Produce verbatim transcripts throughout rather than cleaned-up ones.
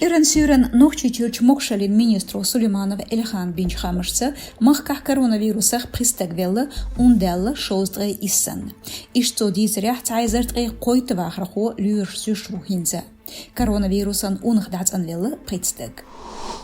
Шеран суьйран Нохчийчуьрчу могашаллин министро Сулейманов Эльхан бинчу хаамашца, махкахь коронавирусах пхи стаг велла, ун даьлла шовзткъе исс санна. Иштта цо дийцарехь, цхьа эзар ткъе кхойтта вахархо лоьраш-суьрш ву хӀинца. Коронавирусан унах дӀацӀанвелла пхийтта стаг.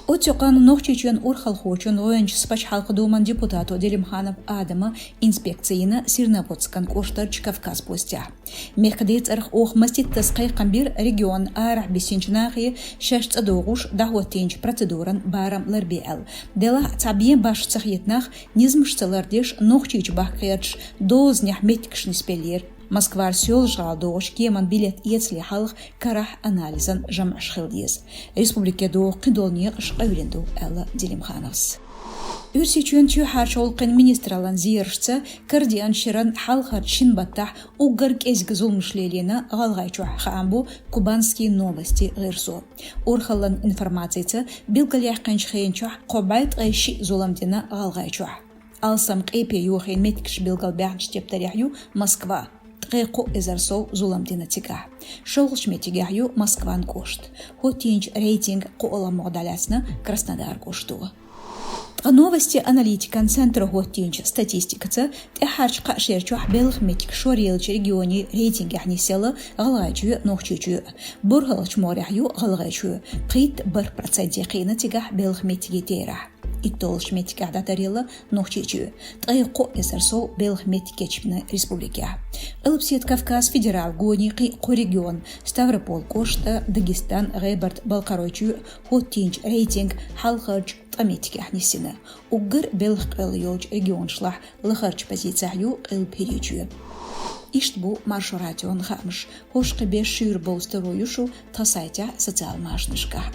Оццу юкъанна Нохчийчоьнан урхалхочун, гӀоьнчас пачхьалкхан думан депутато Делимханов Адама инспекци йина Серноводскан кӀоштарчу Кавказ-Постехь. Мехкан дийцарх, оха масийттаза кхайкхам бира регионна арахь бисинчу нахе шаьш цӀа догӀуш дӀахӀоттийначу процедуран барам ларбе аьлла. Делахь а, цхьа бен башха ца хета нах, низамаш ца лардеш, Нохчийчу бахка гӀерташ, дозанехь меттигаш нисбеллера. Москвара Соьлжа-ГӀала догӀучу кеман билет эцале хьалха карахь анализан жамӀаш хила деза. Республике догӀу кхидолу некъаш къевлина ду, аьлла Делимхановс. Оьрсийчоьнан чоьхьарчу гӀуллакхийн министраллан зерашца, кардиан шеран хьалхарчу шина баттахь уггар кӀезиг зуламаш лелийна ГӀалгӀайчохь, хаам бо «Кубанские новости» гӀирсо. Урхаллан информацица, билгалъяьккхинчу хенан чохь кхо бӀе ткъе шиъ зулам дина ГӀалгӀайчохь. Алсам къепе йохийна меттигаш билгалбаьхначу тептарехь ю Москва, ткъе кхо эзар сов зулам дина цигахь. ШолгӀачу меттигехь ю Москван кӀошт. ХӀоттийначу рейтинг кхоалгӀа могӀа дӀалаьцна Краснодар кӀошто. Ткъа «Новости аналитикан» центро хӀоттийначу статистикаца, тӀаьххьарчу кхаа шерачохь белхан меттиг шоръеллачу регионийн рейтингехь нисъелла ГӀалгӀайчоь а, Нохчийчоь а. БурхӀалгӀачу могӀарехь ю ГӀалгӀайчоь, пхийтта бархӀ проценте кхиъна цигахь белхан меттигийн терахь. ИтталгӀачу меттигехь дӀатаръелла Нохчийчоь, ткъе кхо эзар сов белхан меттиг кечбина республикехь. Къилбаседа Кавказ федералан гоний кхин а кхо регион, Ставрополь кӀошт а, Дагестан, ГӀебарта-Балкхаройчоь а, хӀоттийначу рейтинг хьалхарчу ткъа меттигехь нисйина. Уггар белхан къоьлла йолчу регионашлахь лахарчу позицехь ю Къилба ХӀирийчоь. Иштта бу Маршо радион хаамаш. ХӀорш кхин беш шуьйра бовза таро ю шу тхан сайтехь, социал машанашкахь.